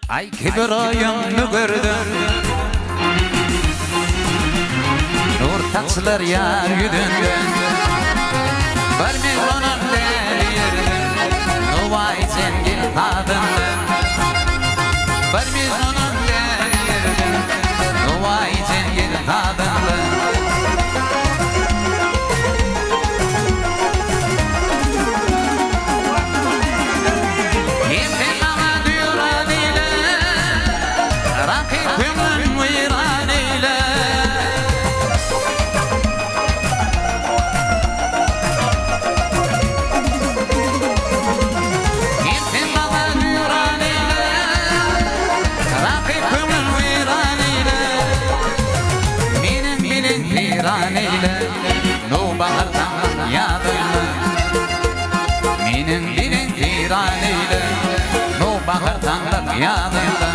Aý kibir oýuňny gördüm. Nur saçlar ýar ýüzünden. Bir mejnunam däli ýerden. Nowaýy zengin sazyndan. Bir mejnunam däli ýerden. Nowaýy zengin sazyndan. Kimse maňa duýran eýle, Rakyp köňlüm weýran eýle. Kimse maňa duýran eýle, Rakyp köňlüm weýran eýle. Meniň bilen seýran eýle, Nowbahar taňryň ýadynda. Meniň bilen seýran eýle, Nowbahar taňryň ýadynda.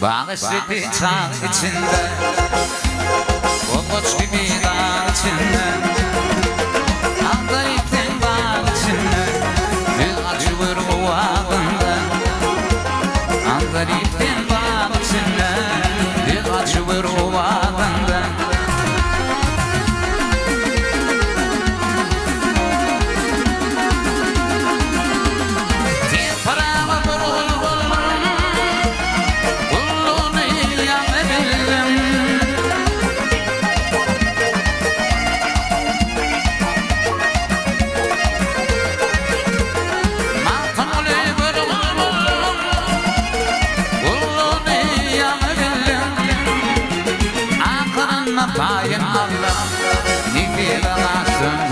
Bag eşreti çag içinde, Goç gibi dag içinde, Agdaryp sen bag içinde, Söz açyber owazynda. Agdaryp sen bag içinde, Söz açyber owazynda. Sen Pyraga bir gul boldum, Gullugyny ýaňy bildim. Magtymguly bir gul boldum, Gullugyny ýaňy bildim. Ahyrynda paýyn aldym, Nesibe gaçdym.